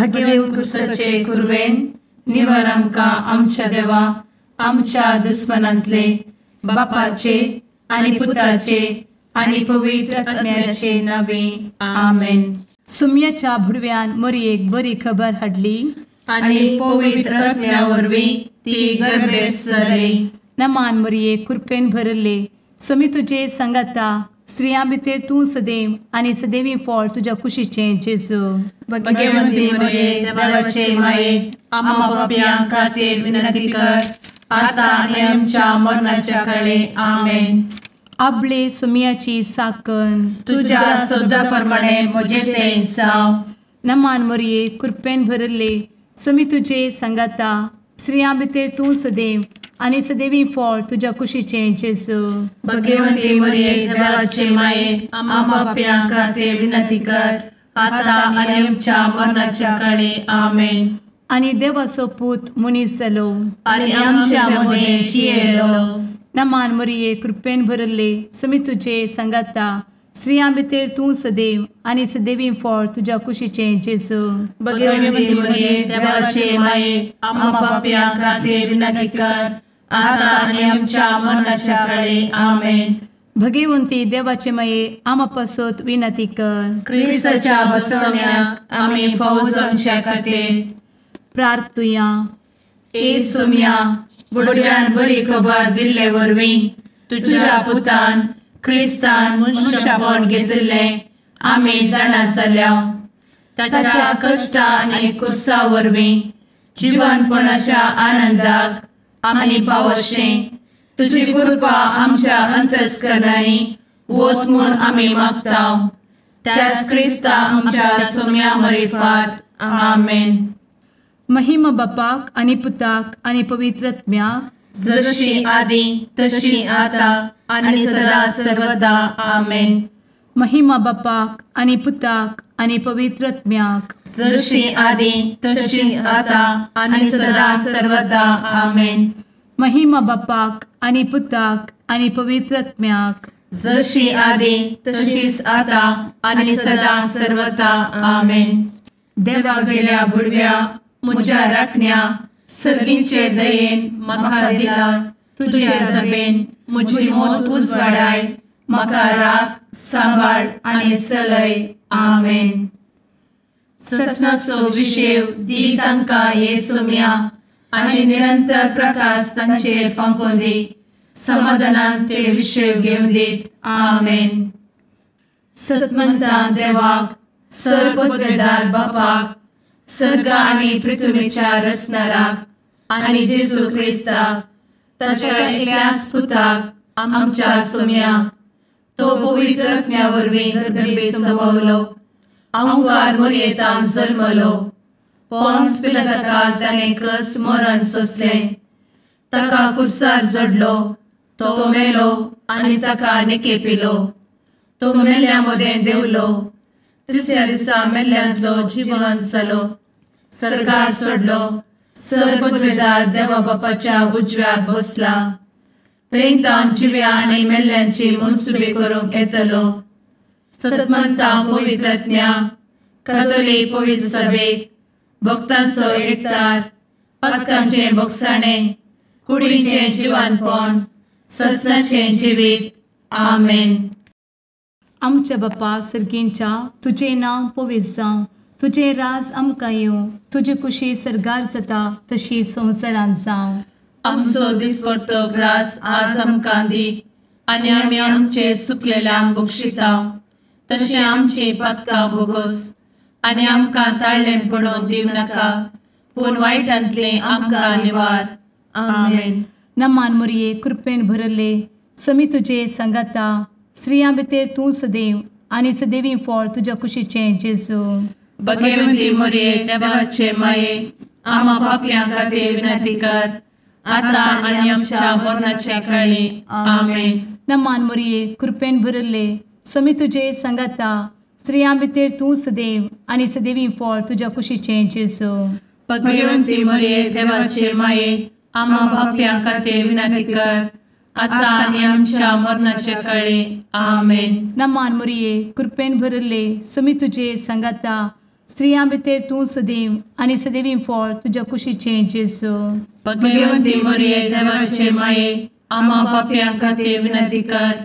भगेवंत क्रुसाचे कुरवेन निवार आमकां आमच्या देवा आमच्या दुस्मनांतले बापाचे आनी पुताचे आनी पवित्र आत्म्याचे नावे आमेन. सुम्याच्या भुडव्यान मोरयेक बरी खबर हाडली आनी पवित्र आत्म्या वरवीं ती गर्भेस्त जाली. नमान मोरये, कृपेन भरले, स्वामी तुजे संगाता, स्त्रियां भितर तूं सदैव आनी सदैवी फळ तुज्या कुशीचें जेजू. भगवंती मोरये, देवाचे माये, आम्हा पाप्यां खातीर विनंती कर आता आनी आमच्या मरणाच्या काळे आमेन. आपले सुम्याची साकन तुज्या सदा प्रमाणे म्हजें तें जावं. नमान मोरये, कृपेन भरले, स्वामी तुजे संगाता, स्त्रियां भितर तूं सदैव आनी सदैवी फळ तुज्या कुशीचें जेजू. भगवंती मोरये, देवाचे माये, आम्हा पाप्यां खातीर विनंती कर आता आनी आमच्या मरणाच्या काळे आमेन. आनी देवाचो पूत मनीस जालो आनी आमच्या मदें जियेलो. नमान मोरये, कृपेन भरले, स्वामी तुजे संगाता, स्त्रियां भितर तूं सदैव आनी सदैवी फळ तुज्या कुशीचें जेजू. भगवंती मोरये, देवाचे माये, आम्हा पाप्यां खातीर विनंती कर आता आनी आमच्या मरणाच्या काळे आमेन. भगवंती देवाचे माये, आम्हा पासत विनंती कर. क्रिस्ताच्या बसवण्याक आमी फावो जावच्या खातीर प्रार्थुया. ए सोम्या, बुडव्यान बरी खबर दिल्ले वरवीं तुज्या पुतान क्रिस्तान मनुष्यपण घेतिल्लें आमी जाणा जाल्या. ताच्या कश्टा आनी कुर्सा वरवीं जिवनपणाच्या आनंदाक आमी पावशें तुजी कृपा आमच्या अंतस्करणांनी वत म्हूण आमी मागता. त्याच क्रिस्ता आमच्या सोम्या मरिफात आमेन. महिमा बापाक आनी पुताक आनी पवित्र आत्म्याक, जशी आदी तशी आता आनी सदा सर्वदा आमेन. महिमा बापाक आनी पुताक आनी पवित्र आत्म्याक, जशी आदी तशी आता आनी सदा सर्वदा आमेन. महिमा बापाक आनी पुताक आनी पवित्र आत्म्याक, जशी आदी तशीच आता आनी सदा सर्वदा आमेन. देवा गेल्या बुडव्या म्हज्या राखण्या सर्गींचे दयेन म्हाका दिला तुजे दबेन म्हजी मोत उजवाडाय म्हाका राख सांबाळ आनी चलय आमेन. ससनाचो विशेव दी तांकां हे सोम्या आनी निरंतर प्रकाश तांचेर फांकोवन दी समाधानान ते विशेव घेवन दीत आमेन. सतमंता देवाक सर्वपदवेदार बापाक सर्ग आनी पृथ्वीच्या रचणाराक आनी जेजू क्रिस्ताक ताच्या एकल्याच पुताक आमच्या सोम्याक तो पवित्र आत्म्या वरवीं गर्भे संभवलो अहंकार मोरयेतान जल्मलो पोन्स पिलाताकाल ताणें कस मरण सोंसलें ताका कुर्सार जडलो तो मेलो आनी ताका निकेपिलो तो मेल्ल्या मदें देंवलो तिसऱ्या दिसा मेल्ल्यांतलो जिवन जालो सर्गार सोडलो सर्वपदवेदार देवा बापाच्या उजव्याक बसला थंय तावन जिव्या आनी मेल्ल्यांची मनसुबी करूंक येतलो. सतमंता पवित्र आत्म्या कथोलीक पवित्र सभेक भक्तांचो एकतार पातकांचें भोगसाणें कुडीचें जिवानपण ससनाचें जिवीत आमेन. आमच्या बापा सर्गींच्या, तुजें नांव पवित्र जावं, तुजें राज आमकां येवं, तुजी कुशी सर्गार जाता तशी संवसारांत जावं. आमचो दिसपडतो ग्रास आज आमकां दी आनी आमी आमचे सुकलेल्यांक बक्षिता तशें आमची पातकां भोगोस आनी आमकां ताळ्ळें पडोवन दिवं नाका पूण वायटांतलें आमकां निवार आमेन. नमान मोरये, कृपेन भरले, स्वामी तुजे संगाता, स्त्रियां भितर तूं सदैव आनी सदैवी फळ तुज्या कुशीचें जेजू. भगवंती मोरये, देवाचे माये, आम्हा पापयां खातीर विनंती कर आता आनी आमच्या मरणाच्या काळी आमेन. नमान मोरये, कृपेन भरले, स्वामी तुजे संगाता, स्त्रियां भितर तूं सदैव आनी सदैवी फळ तुज्या कुशीचें जेजू. भगवंती मोरये, देवाचे माये, आम्हा पापयां खातीर विनंती कर आता आनी आमच्या मरणाच्या काळी आमेन. नमान मोरये, कृपेन भरले, स्वामी तुजे संगाता, स्त्रियां भितर तूं सदैव आनी सदैवी फळ तुज्या कुशीचें जेजू। भगवंती मरिये देवाचे माये, आम्हा पाप्यां खातीर विनंती कर,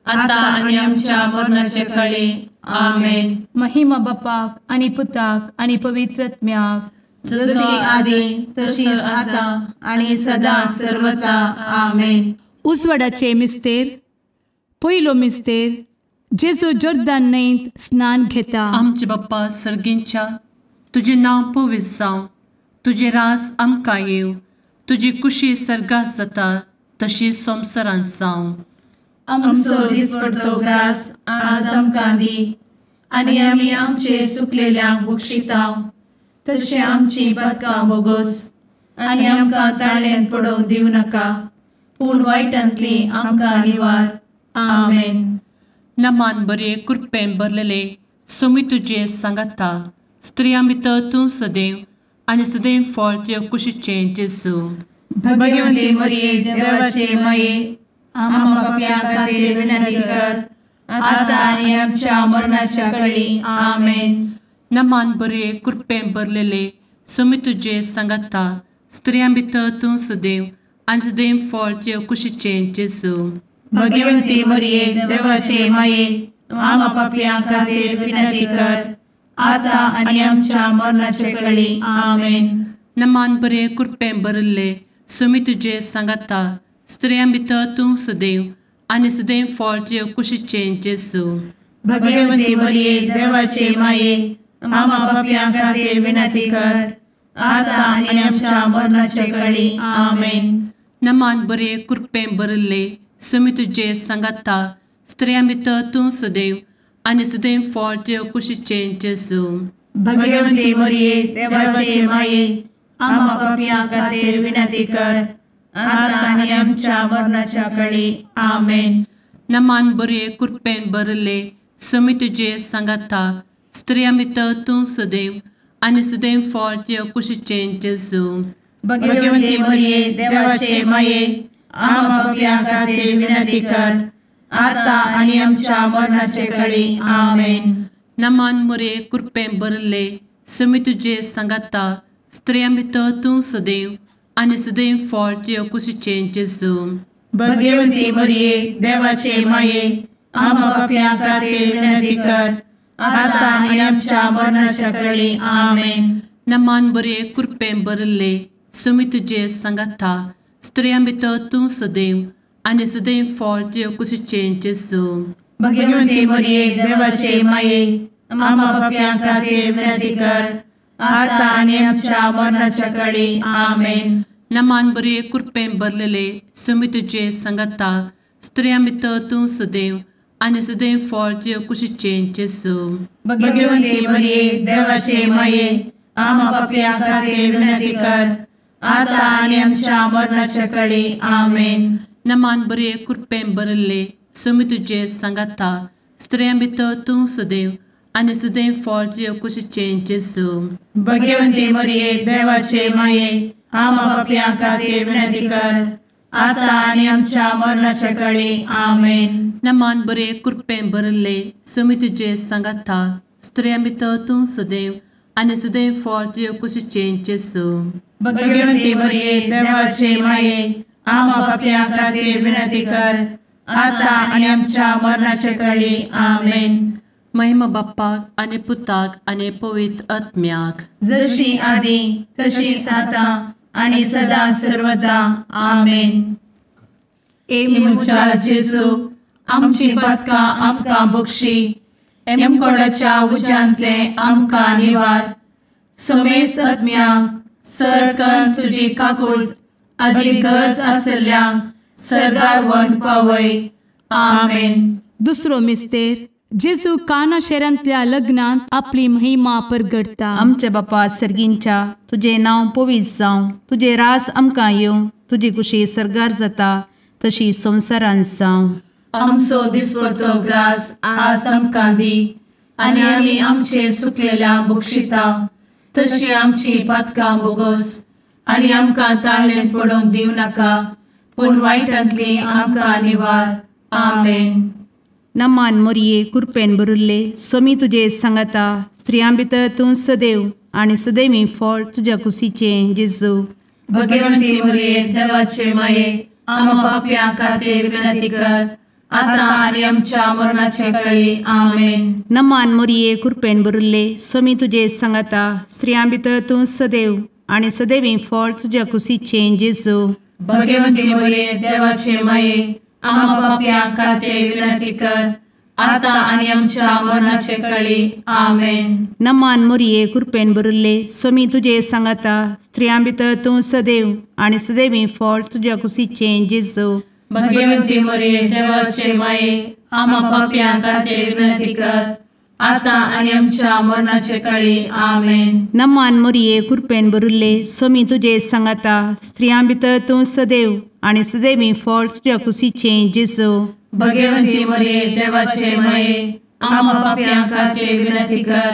आतां आनी आमच्या मरणाचे कळी। आमेन। महिमा बापाक आनी पुताक आनी पवित्र आत्म्याक, जशी आदी तशीच आतां आनी सदां सर्वता। आमेन। उजवाडाचे मिस्तेर। पयलो मिस्तेर, जेजू जोर्दान न्हंयत स्नान घेता। आमचे बाप्पा सर्गींच्या, तुजें नांव पवित्र जावं, तुजें राज आमकां येवं, तुजी कुशी सर्गात जाता तशी संवसारांत जावं। आमचो दिसपडतो ग्रास आज आमकां दी, आनी आमी आमचे चुकलेल्यांक बक्षिता तशें आमची पातकां बोगोस, आनी आमकां ताळ्यांत पडोवंक दिवं नाका, पूण वायटांतली आमकां निवार। आमेन। नमान बरे कृपेन भरलेले, सोमी तुजे सांगाता, स्त्रियां भितर तूं सदैव आनी सदैव फळ तुज्या कुशीचें जेजू। भगवंती मरिये देवाचे माये, आम्हा पाप्यां खातीर विनंती कर, आतां आनी आमच्या मरणाच्या कळी। आमेन। नमान बरे कृपेन भरलेले, सोमी तुजे सांगाता, स्त्रियां भितर तूं सदैव आनी सदैव फळ तुज्या कुशीचें जेजू। भगवंती मरिये देवाचे माये, आम्हा पाप्यां खातीर विनंती कर, आतां आनी आमच्या मरणाचे कळी। आमेन। नमान बरे कृपेन भरलेले, सोमी तुजे सांगाता, स्त्रियां भितर तूं सदैव आनी सदैव फळ तुज्या कुशीचें जेजू। भगवंती मरिये देवाचे माये, आम्हा पाप्यां खातीर विनंती कर, आतां आनी आमच्या मरणाचे कळी। आमेन। नमान बरे कृपेन भरलेले, सोमी तुजे सांगाता, स्त्रियां भितर तूं सदैव आनी सदैव फळ तुज्या कुशीचें जेजू। भगवंती मरिये देवाचे माये, आम्हा पाप्यां खातीर विनंती कर, आतां आनी आमच्या मरणाच्या कळी। आमेन। नमान बरे कृपेन भरलेले, सोमी तुजे सांगाता, स्त्रियां भितर तूं सदैव आनी सदैव फळ तुज्या कुशीचें जेजू। भगवंती मरिये देवाचे माये, आम्हा पाप्यां खातीर विनंती कर, आतां आनी आमच्या मरणाचे कळी। आमेन। नमान मरिये कृपेन भरलेले, सोमी तुजे सांगाता, स्त्रियां भितर तूं सदैव आनी सदैव फळ तुज्या कुशीचें जेजू। भगवंती मरिये देवाचे माये, आम्हा पाप्यां खातीर विनंती कर, आतां आनी आमच्या मरणाच्या कळी। आमेन। नमान बरे कृपेन भरलेले, सोमी तुजे सांगाता, स्त्रियां भितर तूं सदैव आनी सदैव फळ तुज्या कुशीचें जेजू। भगवंती मरिये देवाचे माये, आम्हा पाप्यां खातीर विनंती कर, आतां आनी आमच्या मरणाच्या कळी। आमेन। नमान बरे कृपेन भरलेले, सोमी तुजे सांगाता, स्त्रियां भितर तूं सदैव आनी सदैव फळ तुज्या कुशीचें जेजू। भगवंती मरिये देवाचे माये, आम्हा पाप्यां खातीर विनंती कर, आतां आनी आमच्या मरणाच्या कळी। आमेन। नमान बरे कृपेन भरलेले, सोमी तुजे सांगाता, स्त्रियां भितर तूं सदैव आनी सदैव फळ तुज्या कुशीचें जेजू। भगवंती मरिये देवाचे माये, आम्हा पाप्यां खातीर विनंती कर, आतां आनी आमच्या मरणाच्या कळी। आमेन। नमान बरे कृपेन भरलेले, सोमी तुजे सांगाता, स्त्रियां भितर तूं सदैव आनी सदैव फळ तुज्या कुशीचें जेजू। भगवंती मरिये देवाचे माये, आम्हा पाप्यां खातीर विनंती कर, आतां आनी आमच्या मरणाचे कळी। आमेन। महिमा बाप्पाक आनी पुताक आनी पवित्र आत्म्याक, जशी आदी तशीच आतां आनी सदां सर्वदा। आमेन। ए म्हज्या जेजू, आमची पातकां आमकां बक्षी, एमकोडाच्या उज्यांतले आमकां निवार, समेस्त आत्म्यांक सरकन तुजी काकूट आदी गरज आसल्ल्यांक सर्गार व्हरून पावय। आमेन। दुसरो मिस्तेर, जेजू काना शहरांतल्या लग्नांत आपली महिमा परगडता। आमच्या बापा सर्गींच्या, तुजें नांव पवित्र जावं, तुजें रास आमकां येवं, तुजी कुशी सर्गार जाता तशी संवसारांत जावं। आमचो दिसपडतो ग्रास आज आमकां दी, आनी आमी आमचे चुकलेल्यांक बक्षिता तशी आमची पातकां बोगोस, आनी आमकां ताळ्ळेंत पडोवंक दिवं नाका, पूण वायटांतली आमकां निवार। आमेन। नमान मोरये कुरपेन भरिल्ले सोमी तुजे सांगाता स्त्रियां भितर तूं सदैव आनी सदैवी फळ तुज्या कुशीचें जेजू। भगवंती मोरये देवाचे माये आम्हा पाप्यां खातीर विनंती कर आता आनी आमच्या मरणाचे वेळी। आमेन। नमान मोरये कुरपेन भरिल्ले सोमी तुजे सांगाता स्त्रियां भितर तूं सदैव आनी सदैवी फळ तुज्या कुशीचें जेजू। भगवंती मोरये देवाचे माये आम्हा पाप्यां खातीर विनंती कर आता आनी आमच्या मरणाचे वेळी। आमेन। नमान मोरये कुरपेन भरिल्ले सोमी तुजे सांगाता स्त्रियां भितर तूं सदैव आनी सदैवी फळ तुज्या कुशीचें जेजू। भगवंती मोरये देवाचे माये आम्हा पाप्यां खातीर विनंती कर आता आनी आमच्या मरणाचे वेळी। आमेन। नमान मोरये कुरपेन भरिल्ले सोमी तुजे सांगाता स्त्रियां भितर तूं सदैव आनी सदैवी फळ तुज्या कुशीचें जेजू। भगवंती मोरये देवाचे माये आम्हा पाप्यां खातीर विनंती कर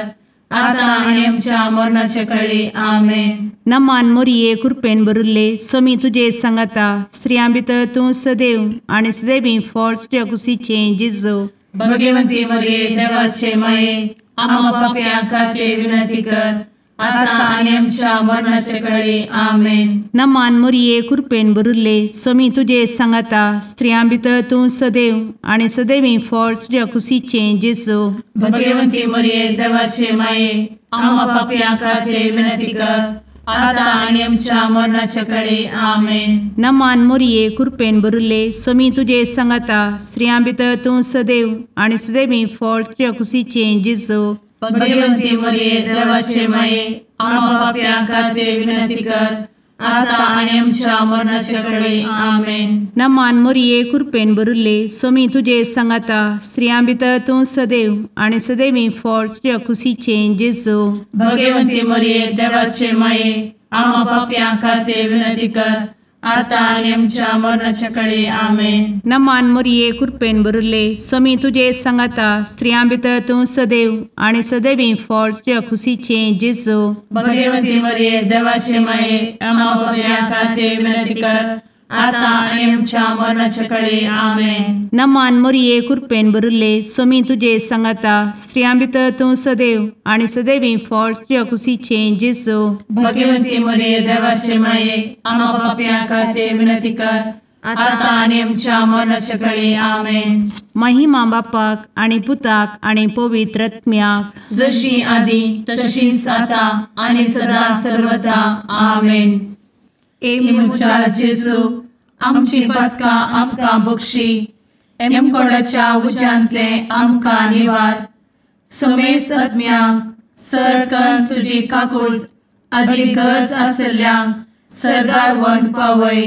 आता आनी आमच्या मरणाचे वेळी। आमेन। नमान मोरये कुरपेन भरिल्ले सोमी तुजे सांगाता स्त्रियां भितर तूं सदैव आनी सदैवी फळ तुज्या कुशीचें जेजू। भगवंती मोरये देवाचे माये आम्हा पाप्यां खातीर विनंती कर आता आनी आमच्या मरणाचे वेळी। आमेन। नमान मोरये कुरपेन भरिल्ले सोमी तुजे सांगाता स्त्रियां भितर तूं सदैव आनी सदैवी फळ तुज्या कुशीचें जेजू। भगवंती मोरये देवाचे माये आम्हा पाप्यां खातीर विनंती कर आता आनी आमच्या मरणाचे वेळी। आमेन। नमान मोरये कुरपेन भरिल्ले सोमी तुजे सांगाता स्त्रियां भितर तूं सदैव आनी सदैवी फळ तुज्या कुशीचें जेजू। भगवंती मोरये देवाचे माये आम्हा पाप्यां खातीर विनंती कर आता आनी आमच्या मरणाचे वेळी। आमेन। नमान मोरये कुरपेन भरिल्ले सोमी तुजे सांगाता स्त्रियां भितर तूं सदैव आनी सदैवी फळ तुज्या कुशीचें जेजू। भगवंती मोरये देवाचे माये आम्हा पाप्यां खातीर विनंती कर आता आनी आमच्या मरणाचे वेळी। आमेन। नमान मोरये कुरपेन भरिल्ले सोमी तुजे सांगाता स्त्रियां भितर तूं सदैव आनी सदैवी फळ तुज्या कुशीचें जेजू। भगवंती मोरये देवाचे माये आम्हा पाप्यां खातीर विनंती कर आता आनी आमच्या मरणाचे वेळी। आमेन। नमान मोरये कुरपेन भरिल्ले सोमी तुजे सांगाता स्त्रियां भितर तूं सदैव आनी सदैवी फळ तुज्या कुशीचें जेजू। भगवंती मोरये देवाचे माये आम्हा पाप्यां खातीर विनंती कर आता आनी आमच्या मरणाचे वेळी। आमेन। महिमा बापाक आनी पुताक आनी पवित्र आत्म्याक, जशी आदी तशीच आता आनी सदा सर्वदा। आमेन। ए म्हज्या जेजू आमची पातकां आमकां बक्षी, एमकोडाच्या उज्यांतले आमकां निवार, समेस्त आत्म्यांक सरकन तुजी काकूट आदी गरज आशिल्ल्यांक सर्गार व्हरून पावय।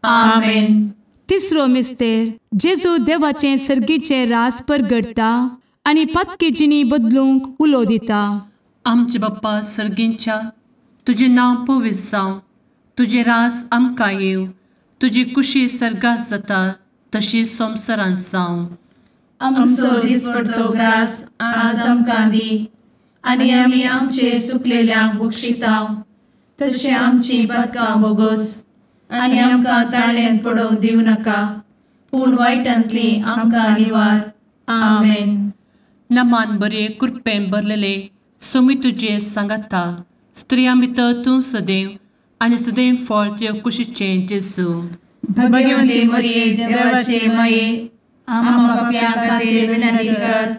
आमेन। तिसरो मिस्तेर जेजू देवाचें सर्गीचें रास परगडटा आनी पातकी जिणी बदलूंक उलो दिता। आमचे बाप्पा सर्गींच्या तुजें नांव पवित्र जावं, तुजें रास आमकां येवं, तुजी कुशी सर्गात जाता तशी संवसारांत जावं। आमचो दिसपडतो ग्रास आज आमकां दी आनी आमी आमचे चुकलेल्यांक बक्षिता तशें आमची पातकां बोगोस आनी आमकां ताळ्यांत पडोवंक दिवं नाका, पूण वायटांतली आमकां निवार। आमेन। नमान बरे कृपेन भरलेले सोमी तुजे सांगाता, स्त्रियां भितर तूं सदैव आनी सदैव फळ तुज्या कुशीचें जेजू। भगवंती मोरये देवाचे माये आम्हा पाप्यां खातीर विनंती कर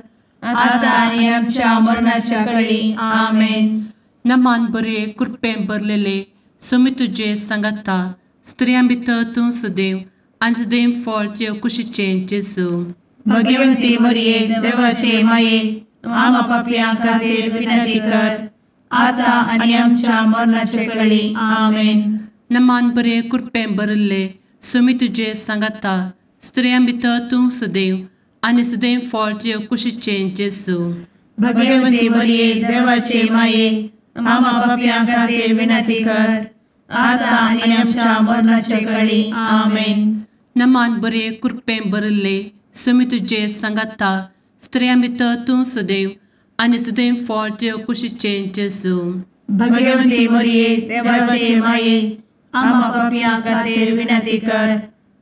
आता आनी आमच्या मरणाच्या वेळी। आमेन। नमान बरे कृपेन भरलेले सोमी तुजे सांगाता, स्त्रियां भितर तूं सदैव आनी सदैव फळ तुज्या कुशीचें जेजू। भगवंती मोरये देवाचे माये आम्हा पाप्यां खातीर विनंती कर आता आनी आमच्या मरणाचे वेळी। आमेन। नमान बरे कृपेन भरिल्ले सोमी तुजे सांगाता, स्त्रियां भितर तूं सदैव आनी सदैव फळ तुज्या कुशीचें जेजू। भगवंती मोरये देवाचे माये आम्हा पाप्यां खातीर विनंती कर आता आनी आमच्या मरणाचे वेळी। आमेन। नमान बरे कृपेन भरिल्ले सोमी तुजे सांगाता, स्त्रियां भितर तूं सदैव आनी सदैव फळ तुज्या कुशीचें जेजू। भगवंती मोरये देवाचे माये आम्हा पाप्यां खातीर विनंती कर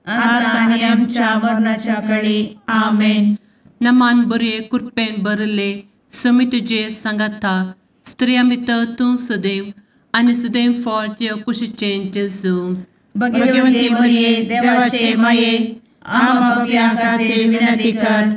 आता आनी आमच्या मरणाच्या वेळी। आमेन। नमान बरये कृपेन भरले स्वामी तुजे सांगाता स्त्रियां भितर तूं सदैव आनी सदैव फळ तुज्या कुशीचें जेजू. भगवती मरिये देवाचे माये आम्हा पाप्यां खातीर विनंती कर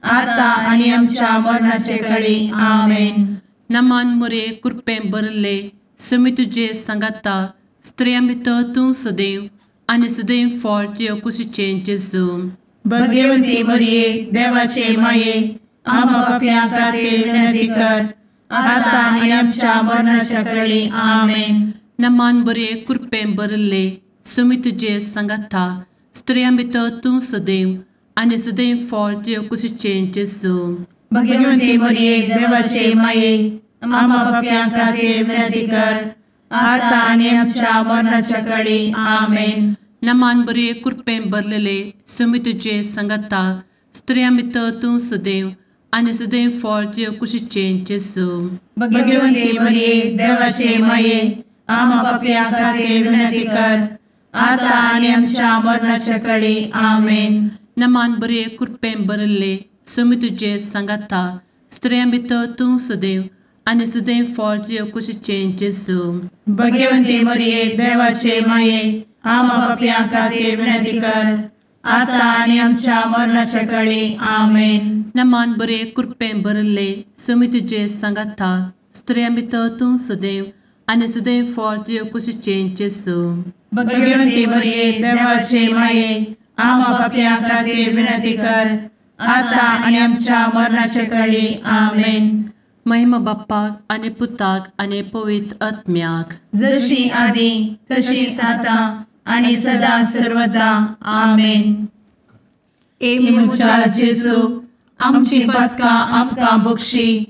आता आनी आमच्या मरणाचे कळी. आमेन. नमान मरिये कृपेन भरले स्वामी तुजे सांगाता स्त्रियां भितर तूं सदैव आनी सदैव फळ तुज्या कुशीचें जेजू. भगवती मरिये देवाचे माये आम्हा पाप्यां खातीर विनंती कर आता आनी आमच्या मरणाच्या कळी. आमेन. नमान बरये कृपेन भरले स्वामी तुजे सांगाता स्त्रियां भितर तूं सदैव आनी सदैव फळ तुज्या कुशीचें जेजू. भगवती मरिये देवाचे माये आम्हा पाप्यां खातीर विनंती कर आता आनी आमच्या मरणाच्या कळी. आमेन. नमान बरये कृपेन भरलेले स्वामी तुजे सांगाता स्त्रियां भितर तूं सदैव आनी सदैव फळ तुज्या कुशीचें जेजू. भगवती मरिये देवाचे माये आम्हा पाप्यां खातीर विनंती कर आता आनी आमच्या मरणाच्या कळी. आमेन. नमान बरये कृपेन भरले स्वामी तुजे सांगाता स्त्रियां भितर तूं सदैव आनी सदैव फळ तुज्या कुशीचें जेजू. भगवती मरिये देवाचे माये आम्हा पाप्यां खातीर विनंती कर आता आनी आमच्या मरणाच्या कळी. आमेन. नमान बरये कृपेन भरले स्वामी तुजे सांगाता स्त्रियां भितर तूं सदैव आनी सदैव फळ तुज्या कुशीचें जेजू. भगवती मरिये देवाचे माये आम्हा पाप्यां खातीर विनंती कर आता आनी आमच्या मरणाच्या कळी. आमेन. महिमा बाप्पाक आनी पुताक आनी पवित्र आत्म्याक, जशी आदी तशीच आता आनी सदा सर्वदा. आमेन. ए म्हज्या जेजू आमची पातकां आमकां बक्षी,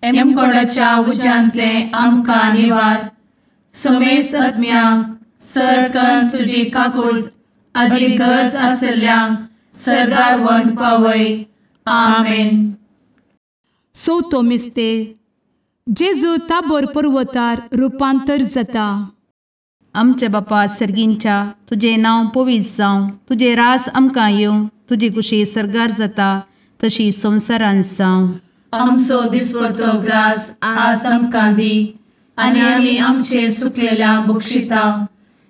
एमकोडाच्या उज्यांतले आमकां निवार, समेस्त आत्म्यांक सरकन तुजी काकूट आदी गरज आशिल्ल्यांक सर्गार व्हरून पावय. आमेन. चवथो मिस्तेर जेजू ताबोर पर्वतार रुपांतर जाता. आमच्या बापा सर्गींच्या तुजें नांव पवित्र जावं, तुजें राज आमकां येवं, तुजी कुशी सर्गार जाता तशी संवसारांत जावं. आमचो दिसपडतो ग्रास आज आमकां दी आनी आमी आमचे सुकलेल्या बक्षिता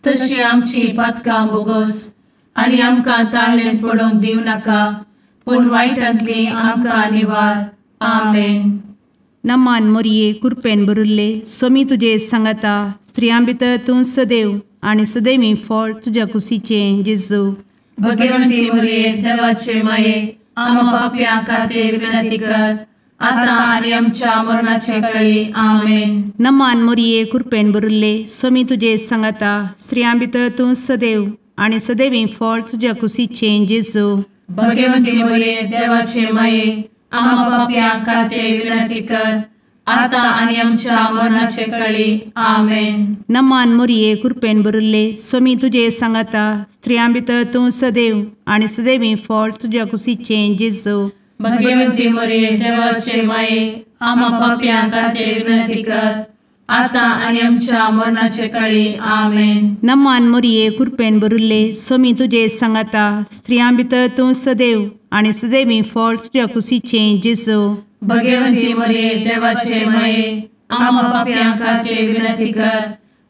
तशी आमची पातकां बोगोस आनी आमकां ताळणेन पडोवंक दिवं नाका पूण वायटांतली आमकां निवार. आमेन. नमान मोरये कृपेन भरिल्ले स्वामी तुजे सांगाता, स्त्रियां भितर तूं सदैव आनी सदैवी फळ तुज्या कुशीचें जेजू. भगवंती मोरये देवाचे माये आम्हा पाप्यां खातीर विनंती कर आता आनी आमच्या मरणाचे कळी. आमेन. नमान मोरये कृपेन भरिल्ले स्वामी तुजे सांगाता, स्त्रियां भितर तूं सदैव आनी सदैवी फळ तुज्या कुशीचें जेजू. भगवंती मोरये देवाचे माये आम्हा पाप्यां खातीर विनंती कर आता आनी आमच्या मरणाचे कळी. आमेन. नमान मोरये कृपेन भरिल्ले स्वामी तुजे सांगाता, स्त्रियां भितर तूं सदैव आनी सदैवी फळ तुज्या कुशीचें जेजू. भगवंती मोरये देवाचे माये आम्हा पाप्यां खातीर विनंती कर आता आनी आमच्या मरणाचे कळी. आमेन. नमान मोरये कृपेन भरिल्ले स्वामी तुजे सांगाता, स्त्रियां भितर तूं सदैव आनी सदैवी फळ तुज्या कुशीचें जेजू. भगवंती मोरये देवाचे माये आम्हा पाप्यां खातीर विनंती कर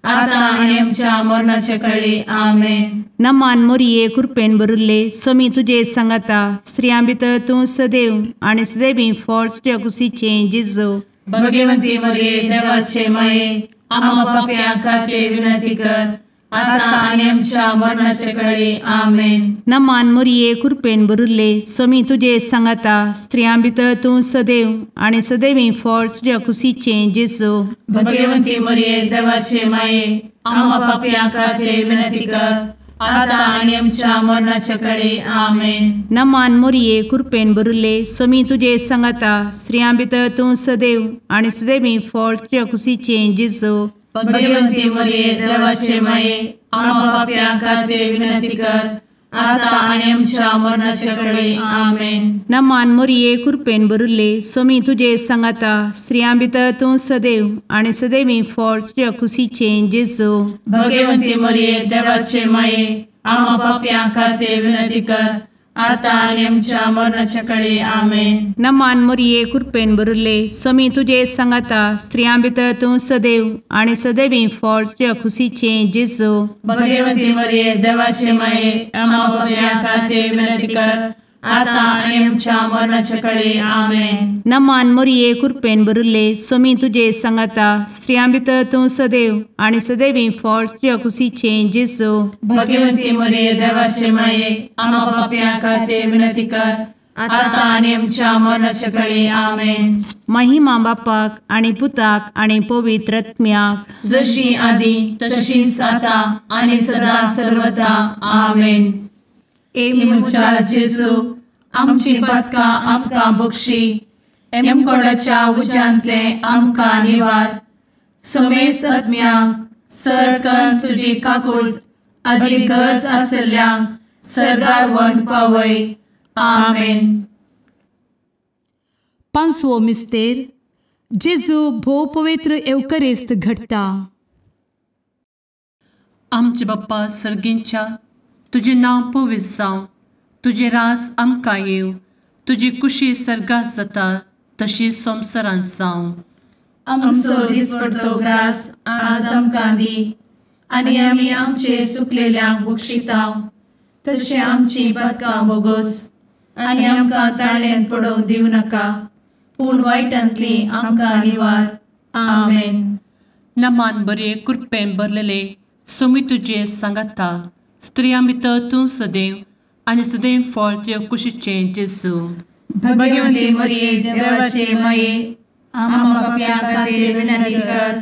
आता आनी आमच्या मरणाचे कळी. आमेन. नमान मोरये कृपेन भरिल्ले स्वामी तुजे सांगाता, स्त्रियां भितर तूं सदैव आनी सदैवी फळ तुज्या कुशीचें जेजू. भगवंती मोरये देवाचे माये आम्हा पाप्यां खातीर विनंती कर आता आनी आमच्या मरणाचे कळी. आमेन. नमान मोरये कृपेन भरिल्ले स्वामी तुजे सांगाता, स्त्रियां भितर तूं सदैव आनी सदैवी फळ तुज्या कुशीचें जेजू. भगवंती मोरये देवाचे माये आम्हा पाप्यां खातीर विनंती कर आता आनी आमच्या मरणाचे कळी. आमेन. नमान मोरये कृपेन भरिल्ले स्वामी तुजे सांगाता, स्त्रियां भितर तूं सदैव आनी सदैवी फळ तुज्या कुशीचें जेजू. भगवंती मोरये देवाचे माये आम्हा पाप्यां खातीर विनंती कर आता आनी आमच्या मरणाचे कळी. आमेन. नमान मोरये कृपेन भरिल्ले स्वामी तुजे सांगाता, स्त्रियां भितर तूं सदैव आनी सदैवी फळ तुज्या कुशीचें जेजू. भगवंती मोरये देवाचे माये आम्हा पाप्यां खातीर विनंती कर आतां आनी आमच्या मरणाच्या कळे. आमेन. नमान मोरये कृपेन भरिल्ले, स्वामी तुजे सांगाता, स्त्रियां भितर तूं सदैव आनी सदैवी फळ तुज्या खुशीचें जेजू. भगवती मरिये देवाचे माये, आम्हा पाप्यां खातीर विनंती कर, आतां आनी आमच्या मरणाच्या कळे. आमेन. नमान मोरये कृपेन भरिल्ले, स्वामी तुजे सांगाता, स्त्रियां भितर तूं सदैव आनी सदैवी फळ तुज्या खुशीचें जेजू. भगवती मरिये देवाचे माये, आम्हा पाप्यां खातीर विनंती कर, आतां आनी आमच्या मरणाच्या कळे. आमेन. महिमा बापाक आनी पुताक आनी पवित्र आत्म्याक, जशी आदी तशीच आतां आनी सदा सर्वदा. आमेन. ए म्हज्या जेजू, आमची पातकां आमकां बक्षी, एमकोडाच्या उज्यांतले आमकां निवार, समेस्त आत्म्यांक सरकन तुजी काकूट आदी गरज आशिल्ल्यांक सर्गार व्हरून पावय. आमेन. पांचवो मिस्तेर, जेजू भोव पवित्र एवकरिस्त घडटा. आमचे बाप्पा सर्गींच्या, तुजें नांव पवित्र जावं, तुजें राज आमकां येवं, तुजी कुशी सर्गात जाता तशी संवसारांत जावं. आमचो दिसपडतो ग्रास आज आमकां दी, आनी आमी आमचे चुकलेल्यांक बक्षितांव, तशें आमची पातकां बोगोस, आनी आमकां ताळ्यांत पडोवंक दिवं नाका, पूण वायटांतली आमकां निवार. आमेन. नमान बरे कृपेन भरलेले, स्वामी तुजे सांगाता, स्त्रियां भितर तूं सदैव आनी सदैव फळ तुज्या कुशीचें जेजू. भगवती मरिये देवाचे माये, आम्हा पाप्यां खातीर विनंती कर,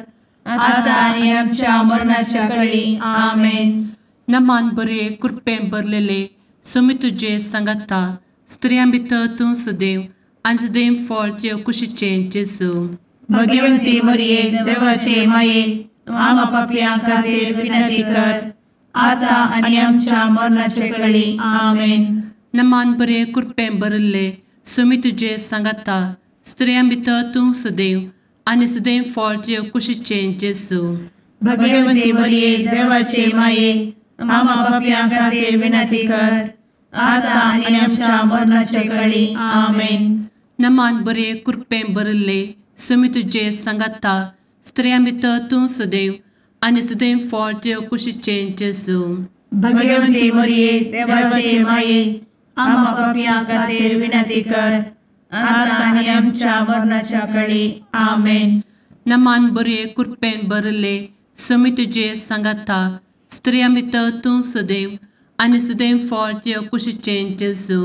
आतां आनी आमच्या मरणाच्या कळी. आमेन. नमान बरे कृपेन भरलेले, स्वामी तुजे सांगाता, स्त्रियां भितर तूं सदैव आनी सदैव फळ तुज्या कुशीचें जेजू. भगवती मरिये देवाचे माये, आम्हा पाप्यां खातीर विनंती कर, आतां आनी आमच्या मरणाच्या कळी. आमेन. नमान बरे कृपेन भरिल्ले, स्वामी तुजे सांगाता, स्त्रियां भितर तूं सदैव आनी सदैव फळ तुज्या कुशीचें जेजू. भगवती मरिये देवाचे माये, आम्हा पाप्यां खातीर विनंती कर, आतां आनी आमच्या मरणाच्या कळी. आमेन. नमान बरे कृपेन भरिल्ले, स्वामी तुजे सांगाता, स्त्रियां भितर तूं सदैव आनी सदैव फळ तुज्या कुशीचें जेजू. भगवती मरिये देवाचे माये, आम्हा पाप्यां खातीर विनंती कर, आतां आनी आमच्या मरणाच्या कळी. आमेन. नमान बरे कृपेन भरिल्ले, स्वामी तुजे सांगाता, स्त्रियां भितर तूं सदैव आनी सदैव फळ तुज्या कुशीचें जेजू.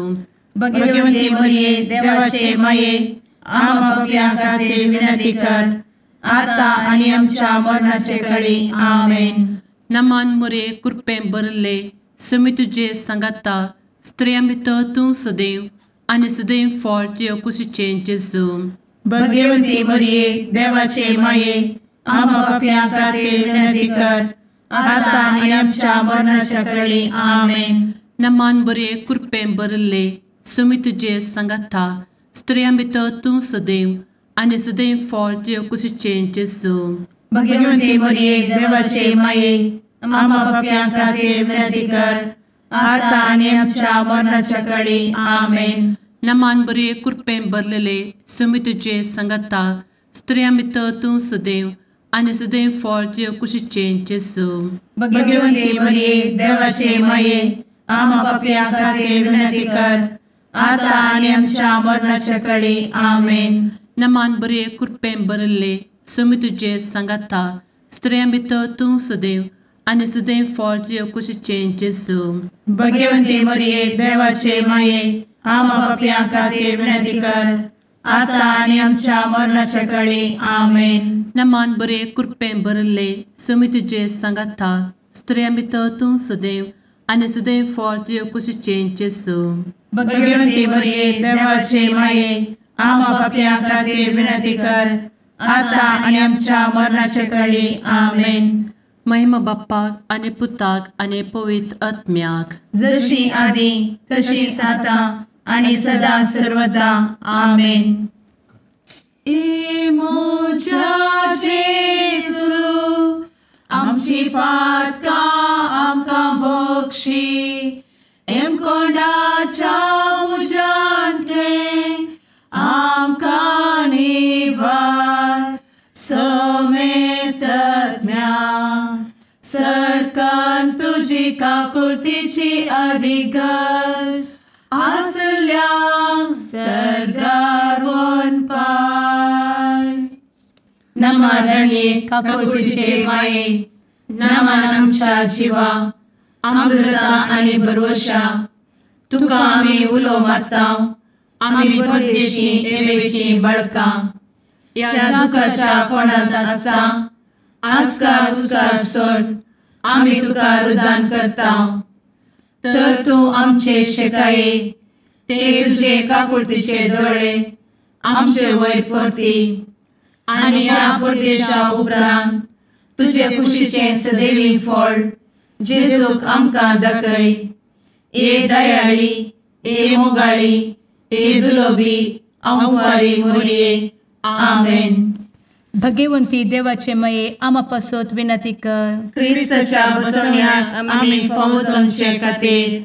भगवती मरिये देवाचे माये, आम्हा पाप्यां खातीर विनंती कर, आतां आनी आमच्या मरणाचे कळी. आमेन. नमान मरिये कृपेन भरिल्ले, स्वामी तुजे सांगाता, स्त्रियां भितर तूं सदैव आनी सदैव फळ तुज्या कुशीचें जेजू. भगवती मरिये देवाचे माये, आम्हा पाप्यां खातीर विनंती कर, आतां आनी आमच्या मरणाच्या कळी. आमेन. नमान बरे कृपेन भरिल्ले, स्वामी तुजे सांगाता, स्त्रियां भितर तूं सदैव आनी सदैव फळ तुज्या कुशीचें जेजू. भगवती मरिये देवाचे माये, आम्हा पाप्यां खातीर विनंती कर, आतां आनी आमच्या मरणाच्या कळी. आमेन. नमान बरे कृपेन भरलेले, स्वामी तुजे सांगाता, स्त्रियां भितर तूं सदैव आनी सदैव फळ तुज्या कुशीचें जेजू. भगवती मरिये देवाचे माये, आम्हा पाप्यां खातीर विनंती कर, आतां आनी आमच्या मरणाच्या कळी. आमेन. नमान बरे कृपेन भरिल्ले, स्वामी तुजे सांगाता, स्त्रियां भितर तूं सदैव आनी सदैव फळ तुज्या कुशीचें जेजू. भगवती मरिये देवाचे माये, आम्हा पाप्यां खातीर विनंती कर, आतां आनी आमच्या मरणाच्या कळी. आमेन. नमान बरे कृपेन भरिल्ले, स्वामी तुजे सांगाता, स्त्रियां भितर तूं सदैव आनी सदैव फळ तुज्या कुशीचें जेजू. भगवती मरिये देवाचे माये, आम्हा पाप्यां खातीर विनंती कर, आतां आनी आमच्या मरणाच्या कळी. आमेन. महिमा बाप्पाक आनी पुताक आनी पवित्र आत्म्याक, जशी आदी तशीच आतां आनी सदा सर्वदा. आमेन. ए म्हज्या जेजू, आमची पातकां आमकां बक्षी, एमकोंडाच्या तुजी काकुळतीची अधिगस आसल्यांक सर्गार वनपाय. नमा रणये काकुळतीचे माये, नमन आमच्या जिवा, अमृता आनी भरवशा, तुका आमी उलो मारता, आमी परदेशी एवेची बळकां, ह्या दुखाच्या कोणांत आसता आस्कार उस्कार सोड आमी तुका रुदान करता. तर तूं आमचे शेकाये, ते तुजे काकुळतीचे दोळे आमचे वयर परती आनी ह्या परदेशा उपरांत तुजे कुशीचें सदैवी फळ जेजूक आमकां दाखय. ए दयाळी, ए मोगाळी, ए दुलोबी अंवारी मोरये. आमेन. भगवंती देवाचे मये आमा पासत विनंती कर. क्रिस्ताच्या बसवण्याक आमी फावो जावचे खातीर.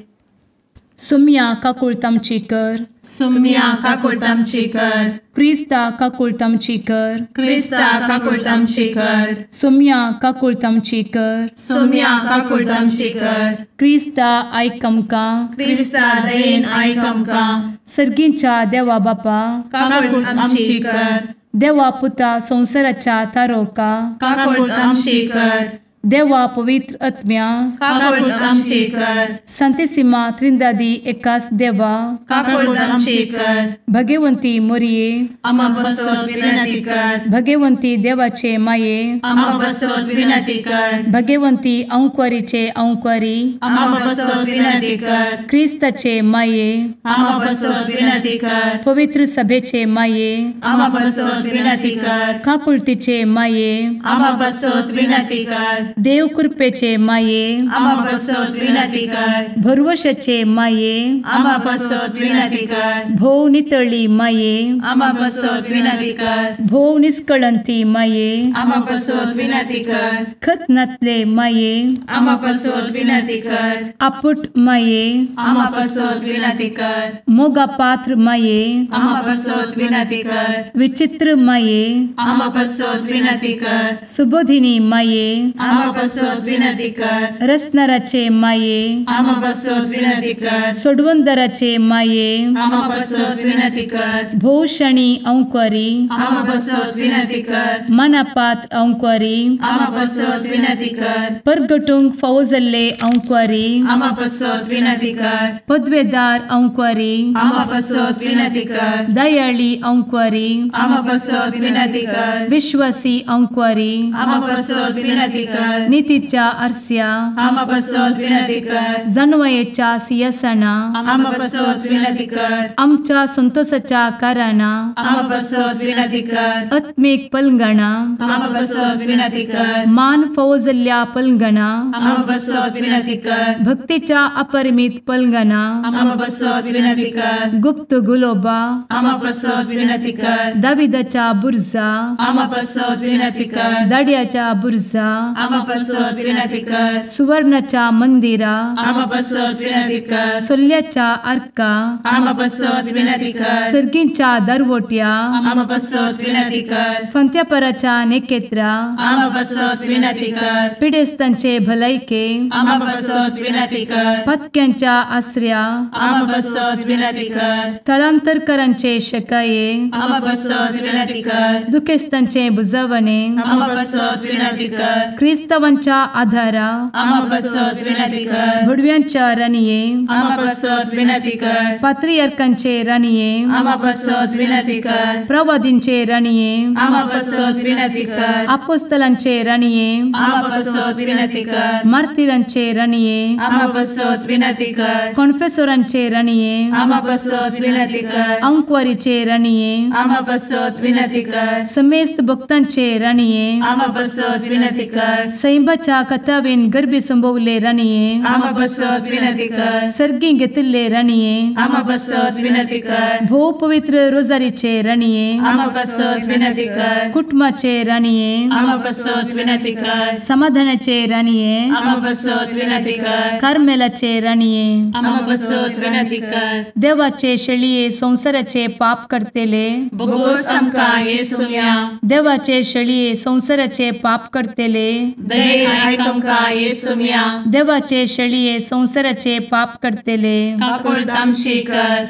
सुम्या काकुळतामची कर. सुम्या काकुळतामची कर. क्रिस्ता काकुळतामची कर. क्रिस्ता काकुळतामची कर. सुम्या काकुळतामची कर. सुम्या काकुळतामची कर. क्रिस्ता आयक आमकां. क्रिस्ता दयेन आयक आमकां. सर्गींच्या देवा बापा काकुळतामची कर. देवा पुता संवसाराच्या तारोका काकुळतामची कर. देवा पवित्र आत्म्या काकुळतामची कर. संतेसिमा त्रिंदादी एकास देवा काकुळतामची कर. भगवंती मोरये आमा पासत विनंती कर. भगवंती देवाचे माये आमा पासत विनंती कर. भगवंती अंकुरीचे अंकुरी आमा पासत विनंती कर. क्रिस्ताचे माये आमा पासत विनंती कर. पवित्र सभेचे माये आमा पासत विनंती कर. काकुळतीचे माये आमा पासत विनंती कर. देव कृपेचे माये आमा पासत विनंती कर. भरवशाचे माये आमा पासत विनंती कर. भोव नितळी माये आमा पासत विनंती कर. भोव निष्कळंती माये आमा पासत विनंती कर. खत नातले माये आमा पासत विनंती कर. आपुट माये आमा पासत विनंती कर. मोगा पात्र माये आमा पासत विनंती कर. विचित्र माये आमा पासत विनंती कर. सुबोधिनी माये आमा पासत विनंती कर. रसनाराचे माये आमा पासत विनंती कर. सोडवंदराचे माये आमा पासत विनंती कर. भोवशणी अंकुरी आमा पासत विनंती कर. मनापात्र अंकुरी आमा पासत विनंती कर. परगटूंक फावो जाल्ले अंकुरी आमा पासत विनंती कर. पदवेदार अंकुरी आमा पासत विनंती कर. दयाळी अंकुरी आमा पासत विनंती कर. विश्वासी अंकुरी आमा पासत विनंती कर. नितीच्या आरस्या आमा पासत विनंती कर. जानवयेच्या सिंहासना आमा पासत विनंती कर. आमच्या संतोषाच्या कारणा आमा पासत विनंती कर. आत्मीक पलंगणा आमा पासत विनंती कर. मान फावो जाल्ल्या पलंगणा आमा पासत विनंती कर. भक्तीच्या अपरिमित पलंगणा आमा पासत विनंती कर. गुप्त गुलोबा आमा पासत विनंती कर. दाविदाच्या बुर्जा आमा पासत विनंती कर. दाड्याच्या बुर्जा आमा पासत विनंती कर. सुवर्णाच्या मंदिरा आमा पासत विनंती कर. सोल्याच्या आर्का आमा पासत विनंती कर. सर्गींच्या दरवट्या आमा पासत विनंती कर. फंत्यापराच्या नेकेत्रा आमा पासत विनंती कर. पिडेस्तांचे भलायके आमा पासत विनंती कर. पत्क्यांच्या आसऱ्या आमा पासत विनंती कर. थळांतरकरांचे शकाये आमा पासत विनंती कर. दुखेस्तांचे बुजवणे आमा पासत विनंती कर. क्रिस्तावांच्या आधारा आमा पासत विनंती कर. भुडव्यांच्या राणये आमा पासत विनंती कर. पात्रियार्कांचे राणये आमा पासत विनंती कर. प्रवादींचे राणये आमा पासत विनंती कर. अपोस्तलांचे राणये आमा पासत विनंती कर. मार्तिरांचे राणये आमा पासत विनंती कर. कॉन्फेसोरांचे राणये आमा पासत विनंती कर. अंकुरीचे राणये आमा पासत विनंती कर. समेस्त भक्तांचे राणये आमा पासत विनंती कर. सैंबाच्या कथावेन गर्भी संभवले राणये आमा पासत विनंती कर. सर्गी घेतिल्ले राणये आमा पासत विनंती कर. भोव पवित्र रोजारीचे राणये आमा पासत विनंती कर. कुटुंबाचे राणये आमा पासत विनंती कर. समाधानाचे राणये आमा पासत विनंती कर. कार्मेलाचे राणये आमा पासत विनंती कर. देवाचे शेळये संवसाराचे पाप करतेले बोगोस आमकां येसुया. देवाचे शेळये संवसाराचे पाप करतेले दयेन आयक आमकां येसुम्या। देवाचे शेळये संवसाराचे पाप करतले काकूळ आमची कर।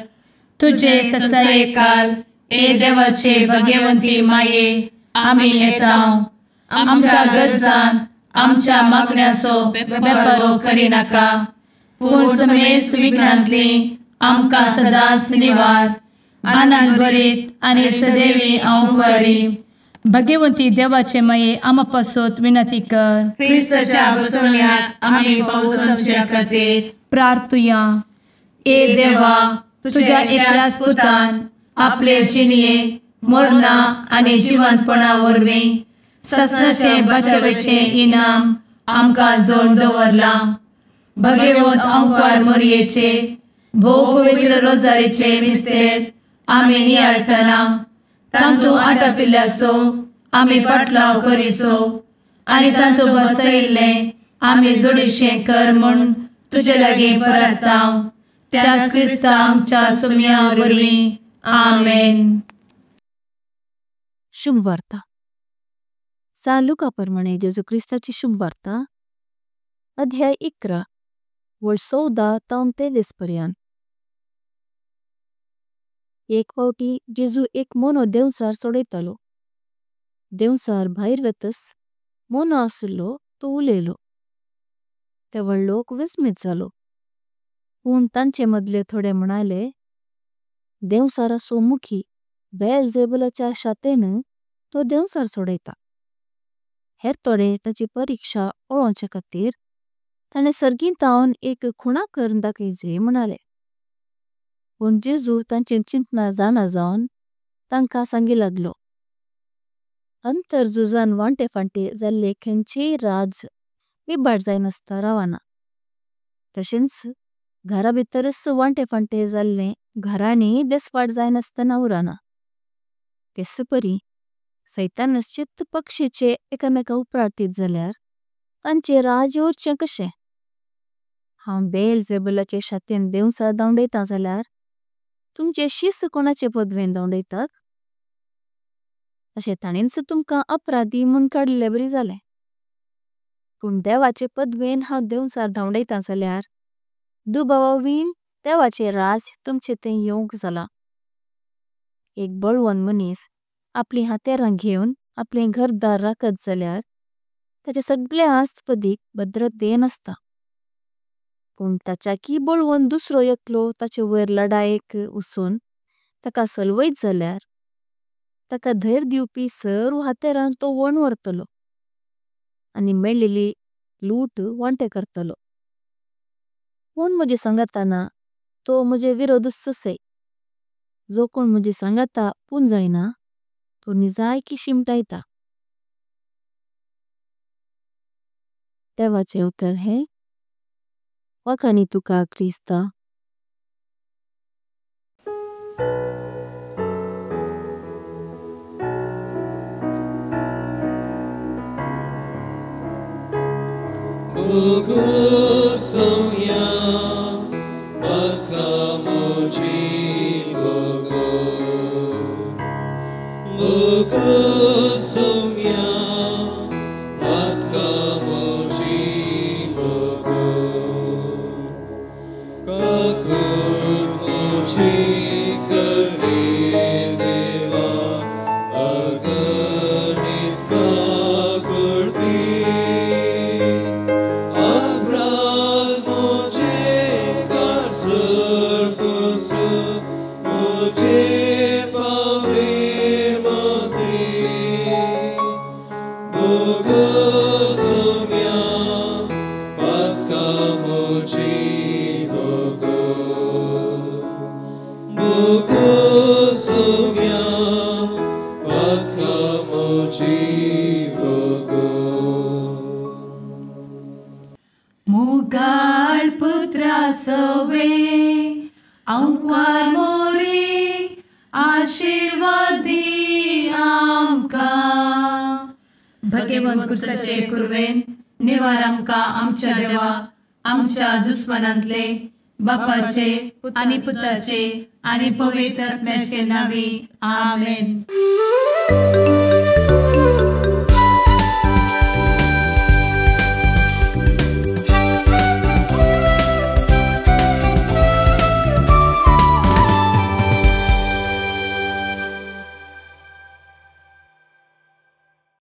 तुजे ससायेकाल ए देवाचे भगवंती माये आमी येता आमच्या गरजांत आमच्या मागण्याचो बेपर्वो करिनाका, पूण समेस्त विघ्नांतली आमकां सदांच निवार। आनंद भरीत आनी सदैवी हांव भगवंती देवाचे माये आमा पासत विनंती कर। क्रिस्ताच्या बसवण्याक आमी फावो समजच्या खातीर प्रार्थुया। ए देवा, तुझ्या एकल्याच पुतान आपले जिणये मरणा आनी जिवंतपणा वरवीं ससनाचे बचावेचे इनाम आमकां जोडून दवरलां। भगवंत अंकार मोरयेचे भोव पवित्र रोजारीचे मिस्तेर आमी नियाळटना तांतू आटापिल्ल्याचो आमी फाटलाव करिसो आनी तांतू बसयिल्लें आमी जोडीशें कर म्हूण तुजे लागीं परता त्याच क्रिस्ता आमच्या सुम्या वरवीं। आमेन। शुभ वार्ता। सान लुका परमाणे जेजू क्रिस्ताची शुभ वार्ता अध्याय 11 वळ 14 ताऊन 23 पर्यंत। एक पावटी जेजू एक मोनो देवसार सोडेतालो। देवसार भायर वेतस मोनो असलो तो उलेलो। तेव्हा लोक विस्मित झालो। पण तांचे मधले थोडे म्हणाले, देवसाराचो मुखी बेलजेबुलाच्या शातें तो देवसार सोडेता। हेर थोडे ताची परीक्षा ओलोंचे खातीर ताणे सर्गीं ताऊन एक खुणा करून दाखयजे म्हणाले। पण जेजू तांचे चिंतना जाणा जाऊन तांका सांगी लागलो। अंतरजुजान वांटे फांटे जाल्ले खेंचेई राज विबाड जायनास्ता रावना। तशेंच घरा भितरस वांटे फांटे जाल्ले घराणी देसपाड जायनास्ता उराना। तेस्परी सैतानस चित्त पक्षेचे एकामेका उपरार्थित जाल्यार तांचे राज उरचें कशें। हांव बेलजेबुलाचे शातें देवसार दांवडेता जाल्यार तुमचे शिस कोणाचे पदवें दांवडेतात? अशे ताणेंच तुमकां अपराधी म्हूण काडलें बरी जालें। पण देवाचे पदवें हांव देवसार दांवडेता जाल्यार दुबावावीण देवाचे राज तुमचे तें येवंक जाला। एक बळवन मनीस आपली हातेरां घेवन आपले घरदार राखत जाल्यार ताचे सगळे आस्तपदीक भद्रतें असता। पण ताच्या की बळवन दुसरो एकलो ताचे वयर लडायेक उसून ताका सलवैत जाल्यार ताका धैर दिवपी सर्व हातेरां तो वण वर्तलो आनी मेळिली लूट वांटे करतलो। कोण मुझे संगताना तो मुझे विरोध सुसे। जो कोण मुझे संगता पुंजायना तो निजाय की शिमटायता। देवाचे उतर हे वखाणी तुका क्रिस्ता। मुगाळ पुत्रा सवे अंकार मोरी आशीर्वादी आमकां। भगवंत कुर्साचे कुर्वेन निवार आमकां आमच्या देवा आमच्या दुस्मनांतले बापाचे आनी पुताचे आनी पवित्र आत्म्याचे नांवी आमेन।